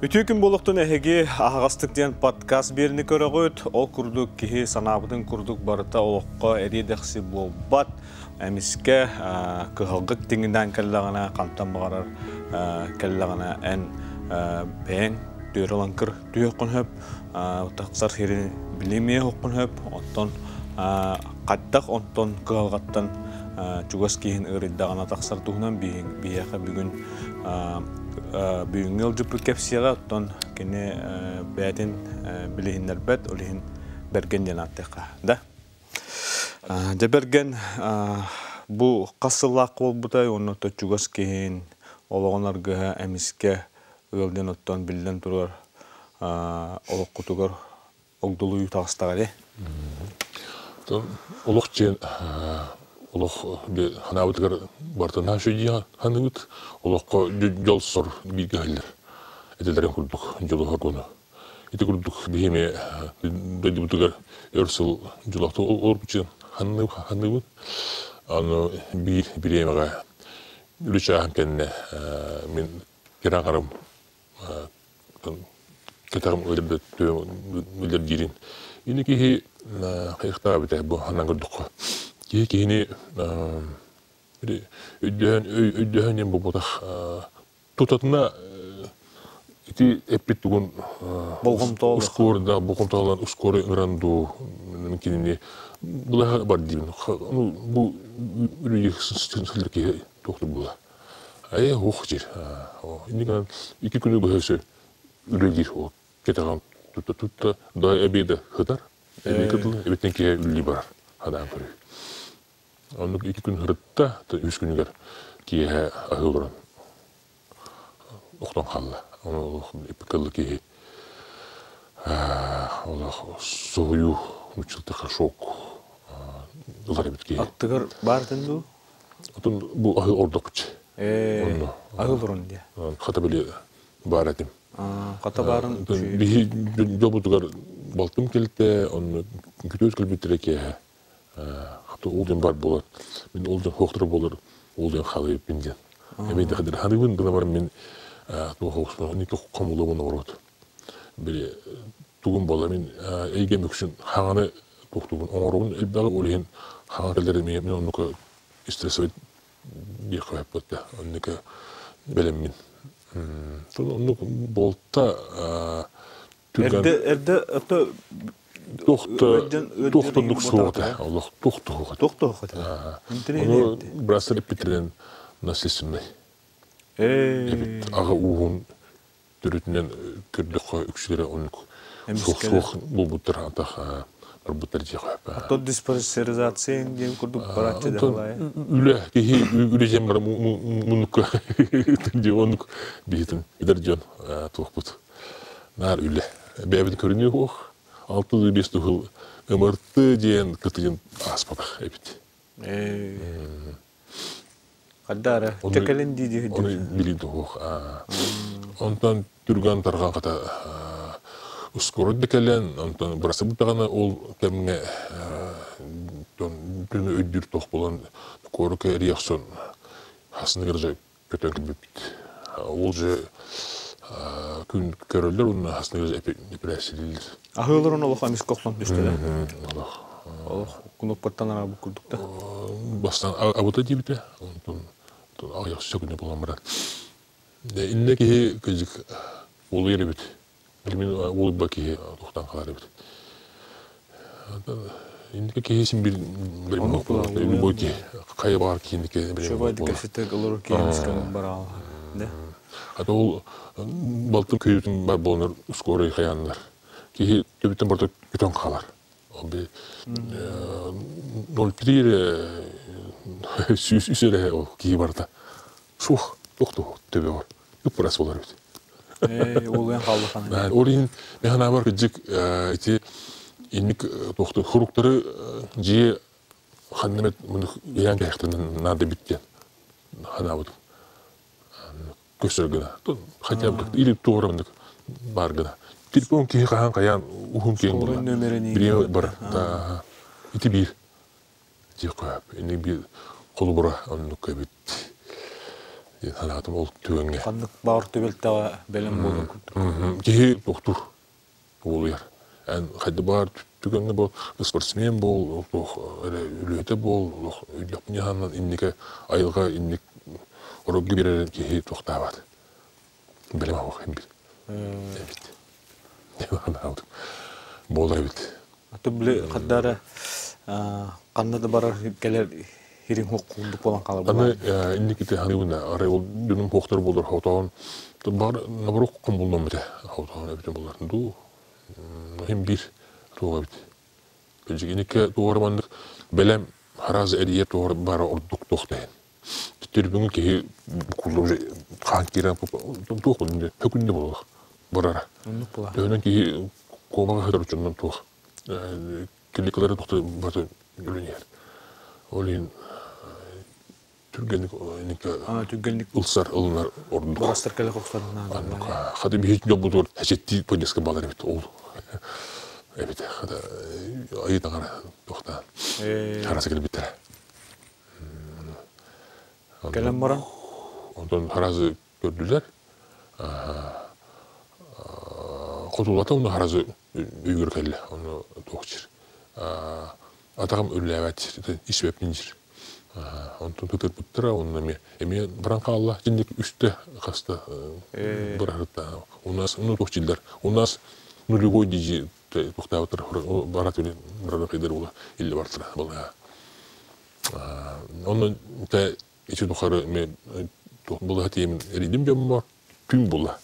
Үтүө күн буолуохтун эһиги аһаҕастык диэн подкаст биэрни көрөҕүт. Ол курдук киһи санаабытын курдук барыта олоххо эриэ-дэхси буолбат. Эмискэ кыһалгыт тиҥинээн кэллэҕинэ, хантан баҕарар кэллэҕинэ эн бэйэҥ түөрэ-лаҥкыр түһүөххүн сөп, тахсар сирин билимиэххин сөп, оттон хайдах онтон кыһалҕаттан чугас киһин ыарыйдаҕына тахсар туһунан биһиэхэ бүгүн бүгүҥҥү ыалдьыппыт кэпсиэҕэ, оттон кини бэйэтин билиһиннэрбэт, ол иһин Бэргэн диэн ааттыахха да. Дьэ Бэргэн бу хас сыллаах буолбутай уонна чугас киһин олоҕун аргыһа эмискэ ыалдьан оттон биллэн турар олоххутугар огдолуйуу таҕыстаҕа дии. Олох диэн олох ханаабытыгар барытын дии ханыыбыт. Олоххо дьол сор бииргэ иһиллэр. Этилэрин курдук дьолуһар гону. Ити курдук биһиэми дойдубутугар өр сыл дьолохто олорбут ханыыбыт. Аны биир бириэмэҕэ үлэ чааһын кэннэ мин кыраҕарым кэтэҕим ыалдьар диирин. Ини киһи хайыхтаабыта бу ханан көрдөххө. Киһи киһини өйдөһөн өйдөһөн диэн буолбатах тутатына ити эппит тугун болҕомтоолук да болҕомтоолон ускуору ыҥыран дуу кинини былаһа бар диибин бу үлүйү сылдьар киһи туохтур була Айа уох диир. Инник икки күнү быһа өссө үлэлиир ол кэтэҕин тутта тутта да эбиэдэ сытар. Эбиэ кытылы эбиттэн киһи үлэлии барар хадаан көрүү. Оннук икки күн сырытта, үс күнүгэр киэһэ аһыы олорон охтон хаалла. Ону кылы киһи олох соһуйуу училтаха шок ылар эбит киһи. Аттыгар баартын дуу? Отон бу аһы ордокчу. Ээ, аһы олорун диye. Хата били баар этим. Хата баарын Биһи дьобутугар балтым келте, онно күтүөт кэлбиттэрэ киэһэ. Хата ол дьон бар болар. Мин ол дьон хоохтор болар, ол дьон халыйыппын диэн. Эми дахадыр ханыбын гына баран мин туох хоохтор нико хомулугун оҕорот. Били тугум бола мин эйгэм үксүн хаҥаны туохтугун оҥоробун элбэҕи ол иһин хаҥа кэлэр эмиэ мин оннука стрессовый диэххэ сөп да оннука бэлэммин оннук буолта Эрдэ эрдэ ото туох оннук суоҕа олох туох туһуга туох туһуга ону бырастар эппиттэринэн наследственный эбит аҕа ууһун төрүтүнэн көрдөххө үксүлэрэ оннук суох буолбуттар атах барбыттар диэххэ Оттон диспансеризация диэн курдук барааччы да үлэ киһи үлэ диэн бара муннукка дии оннук биһитин эдэр дьон туохпут наар үлэ бэйэбит көрүнүү суох алты бес туһул ымырты диэн кытыгын ааспатах эбит Хаддаара, тэкэлин дии Ону билин туһуох. Онтон түргэн тарҕан хата ускорут да кэлэн, онтон бырасыбыт даҕаны ол кэмҥэ түнү өйдүүр туох буолан куоракка эрийэ охсон хасыныгар же көтөн кэлбиппит. Ол же күн көрөллөр уонна хасыныгар же эпэрээссийэлииллэр. Аһыыларын олох эмискэ охсон түстэ да? Олох. Олох кунуппаттан араабыт курдук да? Бастаан абыта диэбитэ, онтон аҕыйах сөкүнэ буолан баран. Иннэ киһи кыдьык уолуйар эбит. Билимин уолуйба киһи тухтан хаалар эбит. Инники киһи син бир любой киһи хайа баҕар киһиники Шөбай олорор киһи эмискэ бараал. Да? Ата ол балтым көйүтүн бар буоланар скорый хаяннар. Киһи төбүттэн барыта көтөн хаалар. Ол 0,3 сүүс үс эрэ ол киһи барыта. Суох, тохту төбө бар. Ыппырас болар эбит. Уолуйан хаалла хана. Ол иһин мен санаабар кырдьык ити инник туохту хуруктары дьиэ ханна эмит муну ыйаан кээхтэн наада бит диэн санаабытым. Көстөр гына. Хотя бы или туора бар гына. Телефон киһи хаһан хайаан уһун киэҥ була. Бириэмэ бар. Ити биир. Диэххэ инник биир холобура оннук эбит. Санаатым ол түгэҥҥэ. Ханнык баар түбэлтэҕэ бэлэм буолар курдук. Киһи тохтуур буолуйар. Эн хайда баар түгэҥҥэ бол спортсмен буол, туох эрэ үлэһитэ буол, олох өйдөхпүн инники айылҕа инник орогу биэрэр киһи туохтаабат. Бэлэм аһох бит. Эбит. Буолар эбит. Аты били хаддара ханна да барар кэлэр хирин хуох курдук буолан хаалар. Аны инникити ханыбына арай ол дьонум хуохтар буолар хотоон бар наоборот кумбуллам этэ хотоон эбитин булар ду хим бир туох эбит. Кыдьык иникке туора маннык бэлэм харазы эрийэ туора бара ордук туох тэһин. Түрбүҥү киһи кулла уже хаан киирэн туох хөкүннэ буолуох барара. Төһөнөн киһи комаҕа хатар учуннан туох клиникалары тохто баты үлүнүһэр. Ол иһин түргэнник түргэнник ылсар ылынар ордук. Барастар кэлэ хохсорунаа. Хата биһи дьобутугар хечетти поездка балар эбит ол. Эбит хата айы таҥара тохтаан. Хараса келбиттэрэ. Кэлэн баран? Онтон харазы көрдүлэр. Хотулата оны харазы үйгөр кэллэ. Оны туох жир. Атаҕым үллээбэт жир. Исбэппин жир. Онтон тытырбыттара, онно эми эми баран хаалла. Киндик үстэ хаста быраһытта. У нас, ну, туох жиллер. У нас нулевой дижи тухтаабыттар барат барат кыйдар була илли бартара была. Онно те ичи тухары мен була тиемин эридим дьоммор түн була.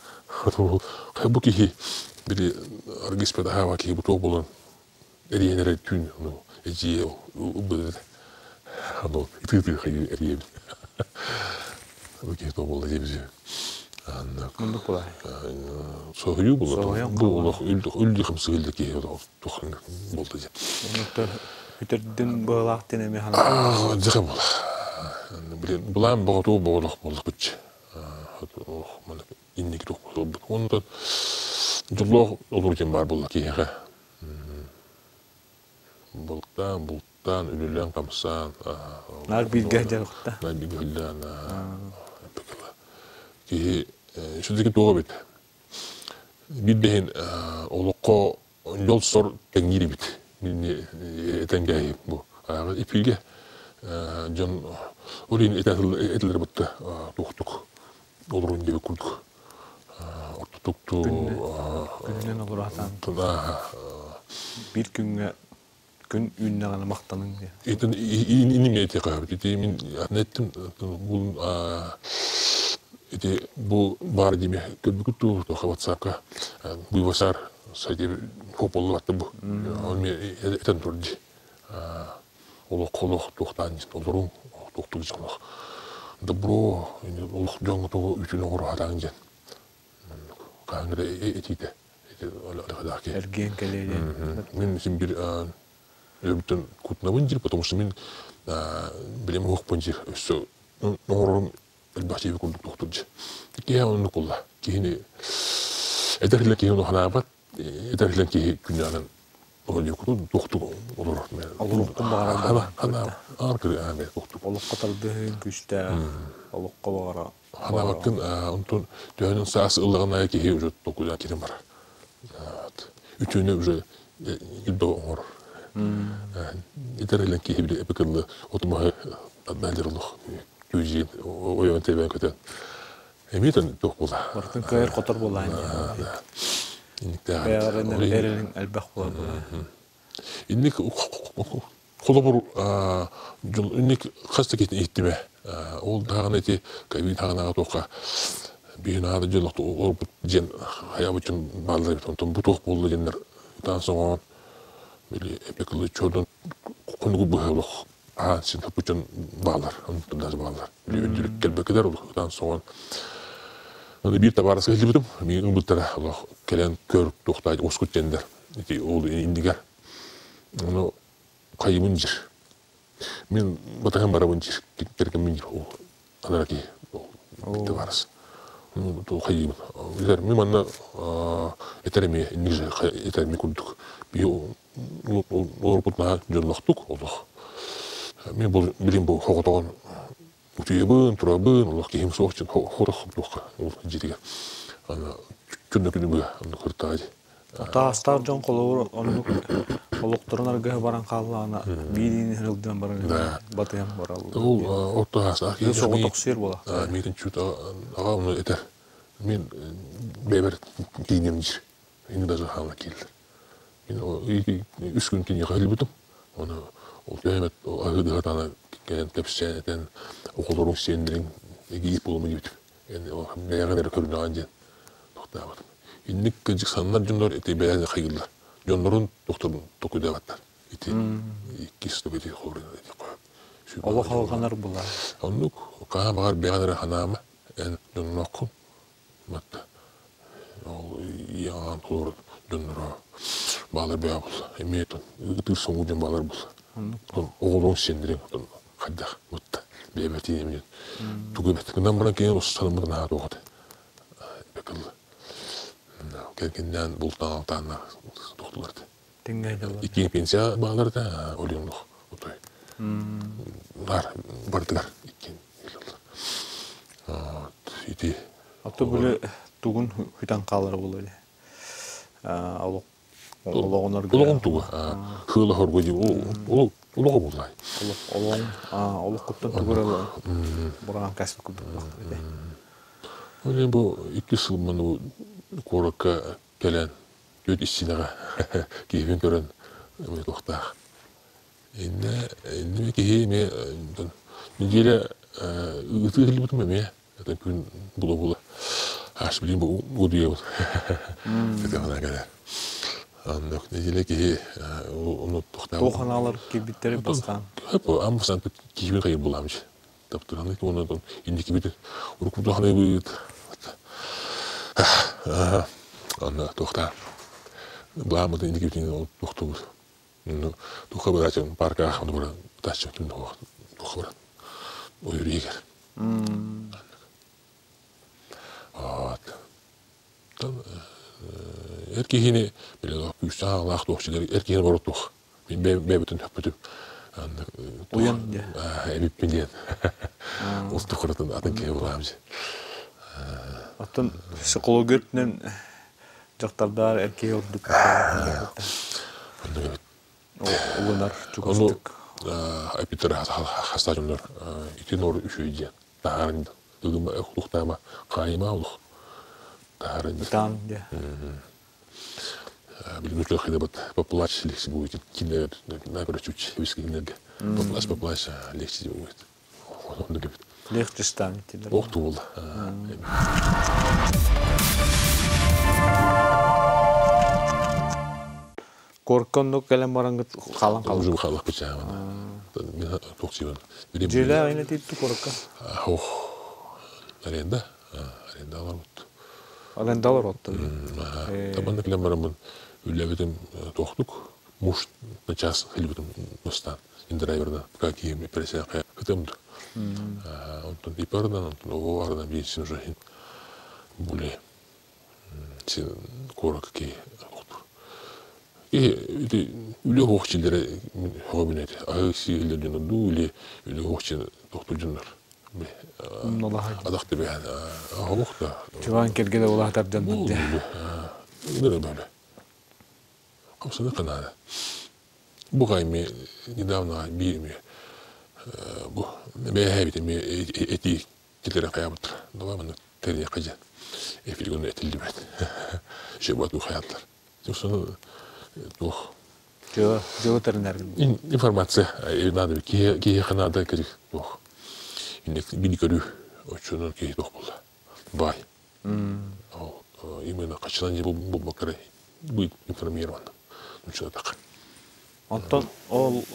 Бу киһи били аргиспет ахава киһи бу туох болон эриэнере түн ну эжие убыды ано итыты хайы эриебин. Бу киһи туох була дебизи. Мундук була. Соһуйуу була. Бу олох үлдү хымсыгылды киһи тухан болду же. Үтөрдүн быылаах тин эми хана. Дьыха була. Билен булаан боҕотуу боҕолох боллукуччу. Инники туох болбут. Онтон дьоллоох олору диэн баар буолла киһиэхэ. Бултаан, бултаан, үлүлээн, хамсаан. Нар бииргэ дьарыкта. Нар бииргэ үллээн. Киһи сүдүки туох эбит. Биир бэһин олоххо дьол сор тэҥниир эбит. Этэн кээһи бу. Ипилге дьон ол иһин этилэр бытта туохтук олорун диэби курдук ортотукту күнүнэн олоро сатаан биир күҥҥэ күн үүннэҕинэ махтаныҥ диye. Итин иниме эти каабыт ити мин неттим бул ити бу бар диме көрбүкүт туу тоха WhatsAppка буйвасар сайты хополлу атты бу он ме этен турди олох олох туохтаан олорун туохтук жолох добро олох дьоҥ тугу үтүн оҥоро хатаан дьэн каангыра этиите эргиэн кэлиэ мин син бир өбүтөн кутнабын дир потому что мин билем уохпун дир өссө оҥорорум элбэх чиби курдук тохтур дьи киһи оннук кулла киһини эдэр киһи ону ханаабат эдэр киһи күннээнэн туохтук олорор олоруккун баҕарар хана аар аме туохтук олоххо тардыһын күүстээх олоххо баҕара ханабаккын онтон төһөнөн саас ыллаҕына киһи уже токуйдан кирин бар үтүөнү уже илбэ оҥорор итер киһи били эпикыллы отумаһы адналерлух күүжиин ойон тебен көтөн эмиэтен туох була бартын кыайыр котор буолаан эрелин элбэх була инник холобур инник хаста китин иттиме ол даганы эти кабин тагынага тока биһин аада дьон орбут диэн хаябычын бааллар бит онтон бу туох буолла диэннэр таан соҥоон били эпекылы чодон конугу быһылох аан син хапычын баалар онтон даже баалар били өндүрүк келбекелер олох таан соҥоон Аны биир табаарыска хэллибитим миин ылбыттара олох кэлэн көр туохтаай оскут диэннэр ити ол иннигэр ону хайыбын дьир мин батаһан барабын дьир кэргэммин дьир ол анара киһи ол табаарыс хайыбын этэр мин манна этэр эмиэ инник же этэр эми курдук би олорбут наһаа дьоннохтук олох мен бу билим бу хоҕотоҕон Утуйабын, турабын, олох киһим суох дьон хорох туохха ол дьиэтигэр. Аны күннэ күнү быһа онно кыртаҕа дии. Таастаах дьон холобур оннук олохторун аргыһа баран хааллаҕына биир иһин баран батыһан бараллар. Ол орто аастаах киһи соҕотохсуйар буолаахтар. Миитин чуть аҕа ону этэр. Мин бэйэбэр тиийиниэм диир. Ини даже хаалла киирдилэр. Мин үс күн киниэхэ иһиллибитим. Оны ол төһөмөт аһыы кэлэн кэпсээн этэн оҕолоруҥ сиэннэриҥ эгиит буолума диэбитим. Бэйэҕин эрэ көрүнэҕин диэн тохтообутум. Инник кыдьык саннар дьоннор ити бэйэни хайыыллар. Дьоннорун тохторун токуйдаабаттар. Ити иккис ити хорун ити қойып. Олох алҕанар була. Оннук хаһан баҕар бэйэҕин эрэ ханаама эн дьоннооххун Матта ол ийэҕаан толору дьонноро баалар бэйэ буолла. Эмиэ ытыыр соҥуу дьон баалар буолла. Оҕолоруҥ сиэннэриҥ хайдах мытта бэйэбэтиин эмиэ тугу эбэт. Гынан баран кини санаммыт наһаа туох этэ. Бэкылла. Кэргэннээн бултаан алтааннар тохтулар этэ. Тэҥҥэ Икки пенсия баалар этэ, олион отой. Бар бардыгар иккин ити Ото били тугун хүтэн хаалар буолуо дии. Олох олоҕунар Олоҕун туга хыыла хорго дии ол олоҕо буллай. Олох олоҕун олох куттан тугуралы бураан кэспит курдук бахта. Ол бу икки сыл ману куоракка кэлэн түөрт истинэҕэ киһибин көрөн туохтаах. Иннэ иннэ киһи эмиэ неделя ытыы иһиллибитим эмиэ это күн була-була ас билим бу удуйабын это кэлэр. Оннук неделя киһи ону тохтаабыт. Туох анаалар киирбиттэрин бастаан? Аан бастаан киһибин хайыр булаамчы. Таптыраны туонатон инникибит уруккутаханыбыт. Анна туохтаа. Былааммытын инникибитин тохтубут. Туха барачын парка ону баран таччы түн туха баран ойур Вот. Эр киһини биле күүстээх аҕалаах туохчулар эр киһини барыт туох. Мин бэйэбитин хөппүтүм. Уйан диэн. Эбиппин диэн. Ол тухарытын атын киһи булаам же. Оттон психология өттүнэн дьахтардар эр киһи ордук улунар чугастык. Эпитер хаста дьоннор ити нор үчүгэй диэн таһааран ыгыма ухтаама хаайыма олох таһааран Ытаан диэ. Билим хидабыт поплачь легче будет кинер на короче вискинерге поплачь поплачь легче будет. Онно кебит. Легче станет. Ох туул. Корконнук кэлэн барангыт халан халан. Уже халак бычаамана. Мен тохсибын. Дьиэлээх ine тиитту корка. Ох. Аренда. Аренда алар бут. Аренда алар отто. Табанна кэлэн бараммын үлэбитим тохтук. Муж на час хилбитим бастан. Индрайверна какие пресяка хытымды. Онтон ипардан, онтон ого ардан бейсин уже более син корак ки ити үлэ хоохчилere хобинет аһы сиилер дьоно дуу или үлэ хоохчин тохту дьоннор адахты бэһэн ахобохта Чуган кергеле улаатар дьон Нere böyle. Хамсаны канада. Бу кайми недавно би бу бэһэбит эми эти килere каябыттар. Давай маны терия кажа. Эфиргөн этилдибет. Шебату хаятлар. Сосын туох Жо, жо тернер. Информация надо киһи ханада керек туох. Инник бини көрүү очунун киһи туох болла. Бай. Именно качан не был будет информирован. Ну что так. Онтон ол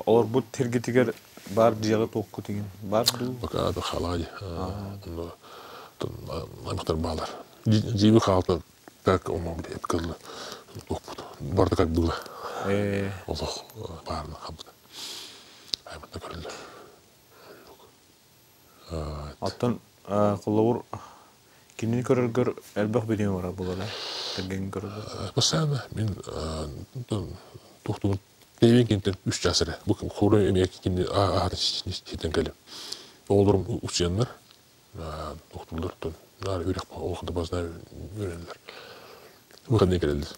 олорбут тиргитигер бар дьиэҕэ туохку тигин бар дуу? Пока да халади. Но аймактар баалар. Жиби хаалта так омо билет кылы туохпут. Барда как было. Олох баарына хабыта. Аймакта көрүллөр. Оттон холобур кинини көрөргөр элбэх билиҥ бара буолара кэргэҥҥин көрөргөр. Постоянно мин тухтубут Тэйбин кинтэн үс час эрэ. Бу хору эмиэ кини аата ситэн кэлим. Оҕолорум учуйаннар, тохтууллар, наар үөрэх олох да базна үөрэнэллэр. Выходные кэлэллэр.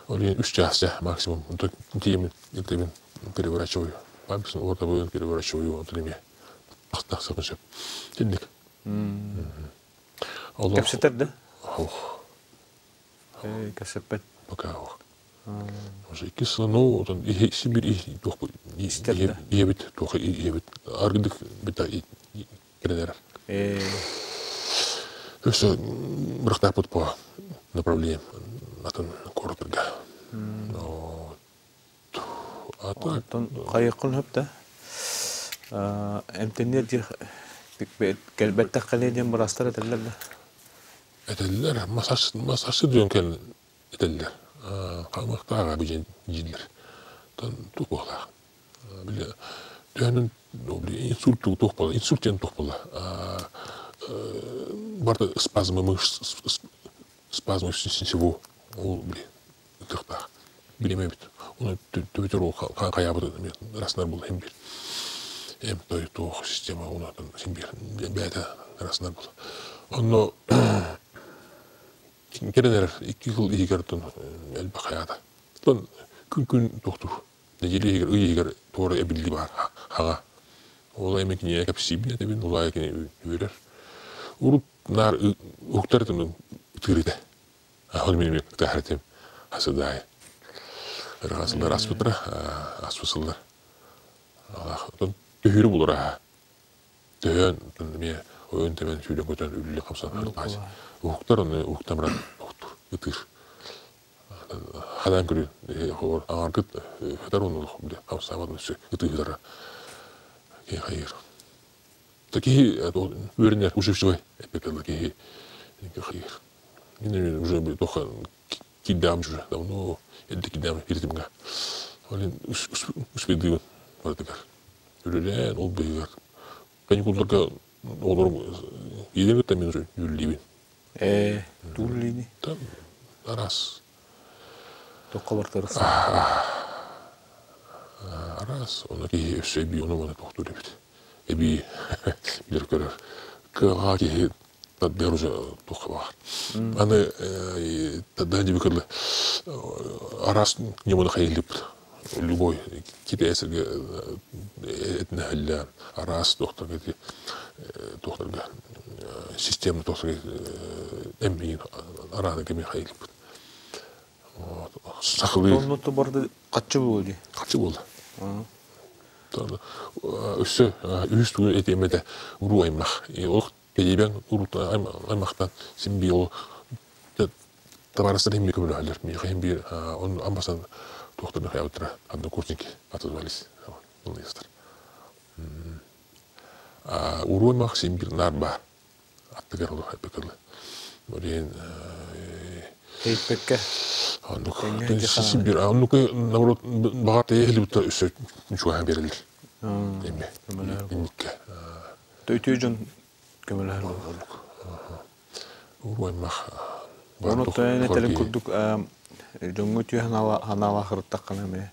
Ол иһин үс чаас максимум. Онтон тиийэммин илтэбин переворачиваю. Памперсын уотабын переворачиваю, онтон эмиэ тахсыахпын сөп. Итинник. Кэпсэтэр да? Ох. Кэпсэппэт. Пока ох. Уже икки сыл, ну, отон Сибирь ийэбит, туох ийэбит, аргыдык бита киренер. Өссө бырахтааппыт по направлениям атын куораттарга. Оттон хайыаххын сөп да? Эмтэниэ диэх кэлбэттэххинэ диэн быраастар этэллэр да? Этэллэр, массаж массаж диэн кэлин этэллэр. Хаамыахтааҕа бу дииллэр. Туох буоллаах. Били төһөнөн инсульт туох буолла, инсульт диэн туох буолла. Барыта спазмы мышц, спазмы всего ол били ытыахтаах. Билимэбит. Оны төбөтөр ол хайаабыт раснар буолла хим бир. Эм той туох система онатан син бир бэйэтэ раснар буолла. Онно кэлэн эрэр икки сыл иһигэр элбэх хайаата. Оттон күн-күн тохтуур. Нэдиэлэ иһигэр, ый иһигэр туора эбиллии баар хаҥа. Ол эми кинигэ кэпсиибин этэбин, ол аайы кини үөрэр. Урут наар уһуктар этим ытыыр этэ. Ол мин эмиэ ытаһар этим. Хасыдаай. Ыраҕа сыллар аспыттара, аспыт сыллар. Оттон төһүүрү булар аһа. Төһөөн эмиэ ойон тэбэн сүүрэн-көтөн үллэ хамсан уһуктар ону уһуктан баран уһуктуур, ытыыр. Ханаан көрүн аҥаргыт хатар ону хамсаабат өссө ытыыһытара киһи хайыыр. Киһи үөрэнэр уживчивый эппиттэллэр киһи хайыыр. Мин уже тоха киирдэҕим уже давно эрдэ киирдэҕим ритмҥэ. Ол иһин успейдыыбын барытыгар. Үлэлээн ол быыһыгар каникулларга оҕолорум ийэлэрин кытта мин уже үлэлиибин. Ээ, туул Там араас. Тоххо бартарыс. Араас. Ону киһи өссө эбии ону-маны тохтуур эбит. Эбии билэр көрөр. Кыаҕа киһи тардыар уже туохха баар. Аны тогда дебикерлы араас ньыманы хайыллыбыт. Любой китайсерге этнэһэллээн араас туохтарга туохтарга система туохтарга эммиин арааны кеми хайыллыбыт. Сахалыы Оннутту барды хаччы буолуо дии. Хаччы буолла. Өссө үһүс тугу этиэм этэ уруу аймах. Ол кэлиибэҥ урут аймахтан син биир ол табаарыстар иһин көмөлөһөллөр. Миэхэ иһин биир он амбасан туохтарын хайабыттара однокурсники отозвались. Уруу аймах син биир наар баар. Аттыгар олох эппекелы. Блин, Эйпекке. Оннук. Син оннук наоборот баҕар тэйэ өссө чугаһан берилер. Эме. Инникке. Үтүө дьон көмөлөһөр. Оннук. Уруаймах. Ону тойон этэрин курдук дьоҥҥо үтүө ханаалаах ырыттаххына эмиэ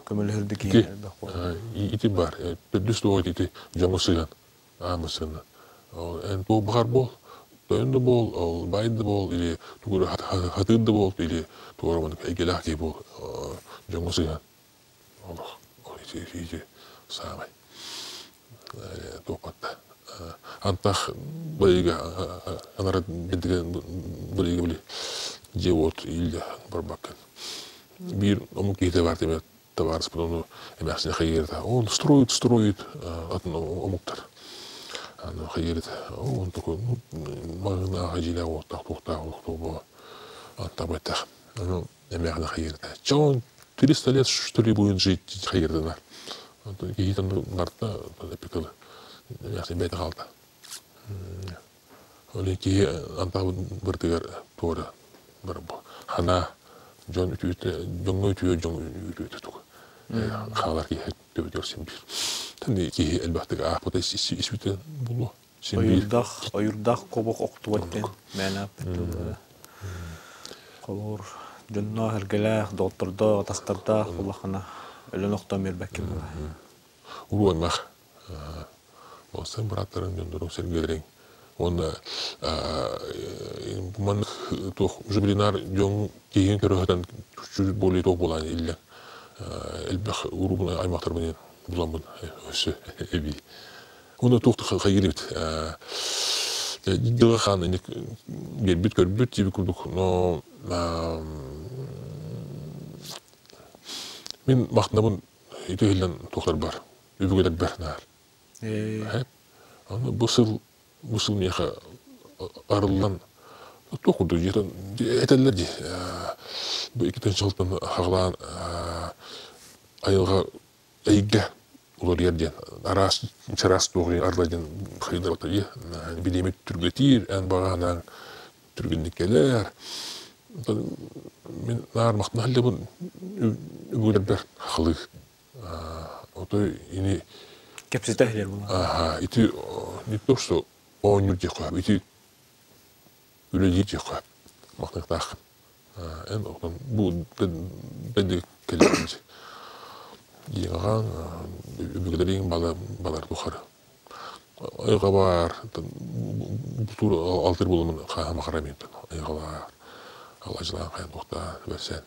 көмөлөһөрдө киһи элбэх буолар. Ити бар. Төрдүс туох ити дьоҥҥо сыһыан. Аамысыны. Эн туох баҕар буол, тойон да буол, ол баай да буол, или тугу хатыыр да буол, или туора маннык эйгэлээх киһи буол, дьоҥҥо сыһыан. Олох ити ити саамай туохпатта. Антах быйыга анара бедиге быйыга били дьиэ-уот илдьэ барбаккын. Биир омук киһитэ бар тимэ табаарыспыт ону эмээхсине хайыырыта он строит строит атын омуктар аны хайыырыта он такой маҥнаах дьиэлээх уоттаах туохтаах олохтоох аттабайтах аны эмээхсине хайыырыта че он 300 лет что ли будет жить хайыырдынар киһитин барта эпикалы эмээхсин бэйэтэ хаалта ол киһи антаабыт быртыгар туора хана дьон үтүөтэ дьоҥҥо үтүө дьон үтүөтэ туга хаалар киһи төбөтүгэр син биир тани киһи элбэхтик аахпыта испитэ булуо син биир ойурдаах ойурдаах кобох охтубат диэн мээнэ ааппыт холобур дьонноох эргэлээх доҕоттордоох атастардаах улахана өлөн охтон биэрбэккин була уруоннах. Балсан бырааттарыҥ, дьонноруҥ, сэргэлэриҥ уонна маннык туох уже билинаар дьон киһин көрө сытан более туох буолаан иллэҥ элбэх уруубун аймахтарбын буламмын өссө эбии. Уонна туох да хайгыр эбит. Дьылҕа хаан инник биэрбит көрбүт диэбит курдук, но мин махтанабын ити иһиллэн туохтарбар, үбүгэлэрбэр наар. Аны бу сыл миэхэ арыллан туох курдук этэллэр дии бу иккитин сылтан хаҕалаан айылҕа эйгэ уларыйар диэн араас чараас туох арыллар диэн хайдах билиэмит түргэтиир эн баҕаһынан түргэнник кэлэр мин наар махтана сылдьабын үгүлэрбэр халыы отой ини Кэпсэтэ иһэр буолла. Ити не то что оонньуур диэххэ ити үлэлиир диэххэ махтаныахтаах эн отон бу бэдик кэлин диэҕаҥ үбүгэлэриҥ балар тухары айҕабаар бутуур алтыр буолумун хаама харамиттан айҕалаар алажылаан хайан туохтаа бэрсээн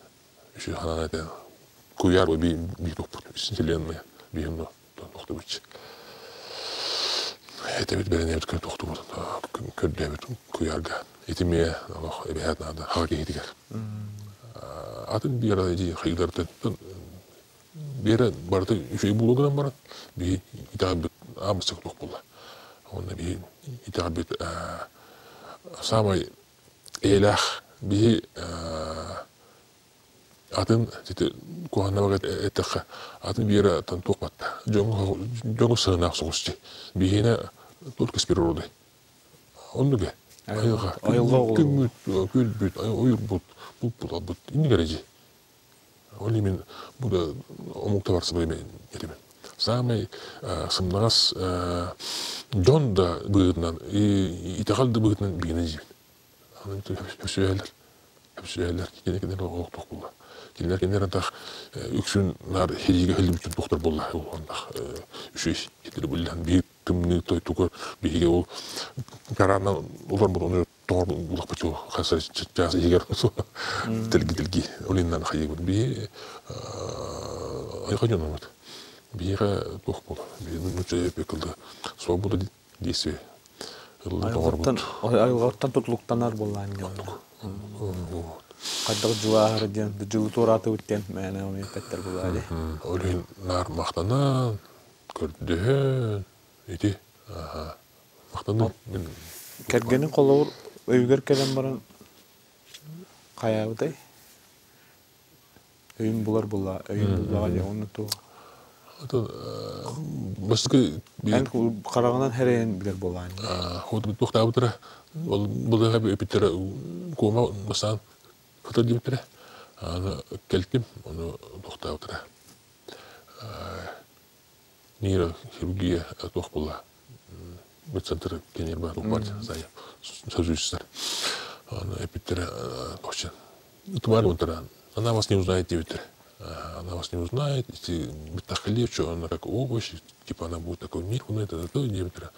үчү ханан этэн куйаар би би тохпут вселенная биһин тохтубут этэбит бэрэнэбит көр тохтубут көрдөөбүт куйаарга итимиэ олох эбэһээт наада хаҕа киһитигэр атын биэрэ ди хайгылартан биэрэ барыта үчүгэй буолуо гынан баран биһи итэҕэлбит аамыстык туох буолла уонна биһи итэҕэлбит саамай эйэлээх биһи атын ити куһаҕаннабак эттэххэ атын биэрэ тан туох батта дьоҥҥо дьоҥҥо сыһыаннаах соҕус дии биһиэнэ только с природой оннуга айылҕа Айылҕа оҕолоро. Күммүт күлбүт ойурбут булпут албыт инник эрэ дии ол иһин бу да омук табарсыбай этибин саамай сымнаҕас дьон да быһыытынан итэҕэл да быһыытынан биһиэнэ диибин хөпсүһэллэр хөпсүһэллэр кинилэр кинилэр олохтоох буолла кинилэр кинилэр антах үксүн наар хириигэ хиллибит туохтар буолла антах үчүгэй китири буллан биир тымныы тойтугар биһиги ол караанан олорбут ону тоҕор улахпыт хас чаас иһигэр тэлги тэлги ол иннан хайыыбыт биһи айха дьонобут биһиэхэ туох буола биһи нучча эппекылды свобода действия Айылҕаттан айылҕаттан тутулуктанар буоллаан хайдах дьылааһара диэн дьылы туораатыбыт диэн мээнэ ону эппэттэр буолаа дии. Ол иһин наар махтанан көрдөһөн ити махтанным мин. Кэргэнин холобур өйүгэр кэлэн баран хайаабытай? Өйүн булар була, өйүн буллаҕа дии онно туох? Бастакы Эн хараҕынан хэрэйэн билэр буолаан. Туохтаабытара ол былыга эпиттэрэ куома бастаан хытар диэбиттэрэ аны кэлтим ону туохтаабытара нейрохирургия туох буолла медцентр кенерба туппар созуйсар аны эпиттэрэ туохчан тумар унтара она вас не узнает диэбиттэрэ она вас не узнает если битахли что она как овощ типа она будет такой нервный это то диэбиттэрэ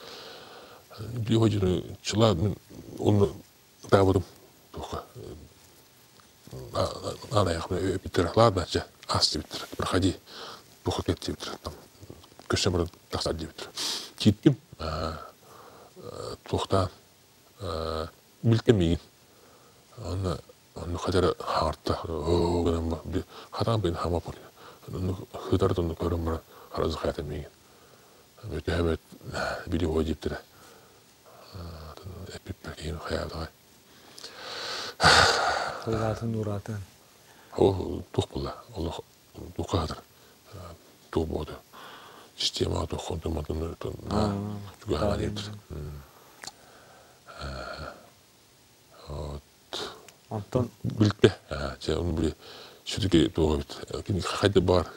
биир чыла он таабытым туохха анаях эпиттэрэ ладно чэ ас диэбиттэрэ проходи туохха кэт диэбиттэрэ там көсө баран тахсар диэбиттэрэ киирдим туохтаан билтем миигин онно онно хатара хаарта гынан хатаан бин хама хытар онно көрөн баран харазы хаята миигин өтөһөбөт били буо диэбиттэрэ эппиппэр киһим хайаатаҕай Ылаатын ураатын. Ол туох буолла олох туохха хатар туох буолду система туох онтун чугаһаан диэбиттэр вот Онтон билтэ чэ ону били все-таки туох эбит кини хайда баар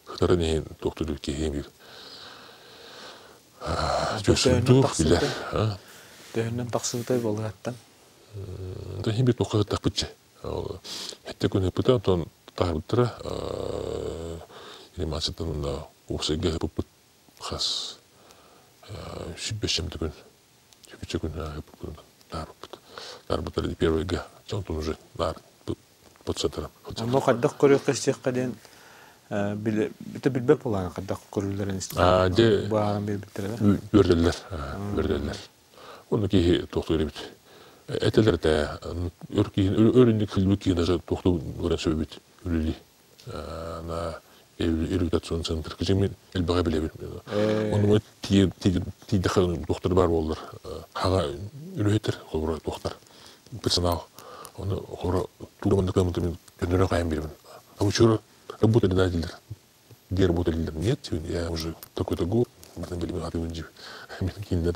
хытарын иһин туохтуур киһи биир төһөннөн дьөссүнтуух билэр тахсыбытай? Төһөннөн тахсыбытай балыгаттан? Да хин бир туохха тахпытчы хетте күн ыппыта онтон таһырбыттара реанимацияттан уопсайга ыппыт хас Сүүрбэччэм күн, сүүрбэччэ күн таарбыппыт. Таарбыттар первыйга, онтон уже наар по центрам. Онно хайдах көрүөххэ-истиэххэ диэн бите билбэт буолаан хайдах көрүллэрин Дьэ, бааран биэрбиттэрэ да. Үөрдэллэр, үөрдэллэр. Онно киһи туохтуур эбит. Этэлэр этэ, өр киһи, өр инник сылдьыбыт киһи даже туохтуу көрөн сөбүбүт үлэли. На реабилитационный центр. Кичи элбэҕи билэбин. Онно тиийдэхэ туохтар баар буоллар. Хаҕа үлэһиттэр, холобура туохтар, персонал. Оны хора туура маннык мин көннөрө кайан беребин. А вы что, работали, да, дилер? Где работали? Нет, я уже такой-то год, мен билим аты. Мен кинде.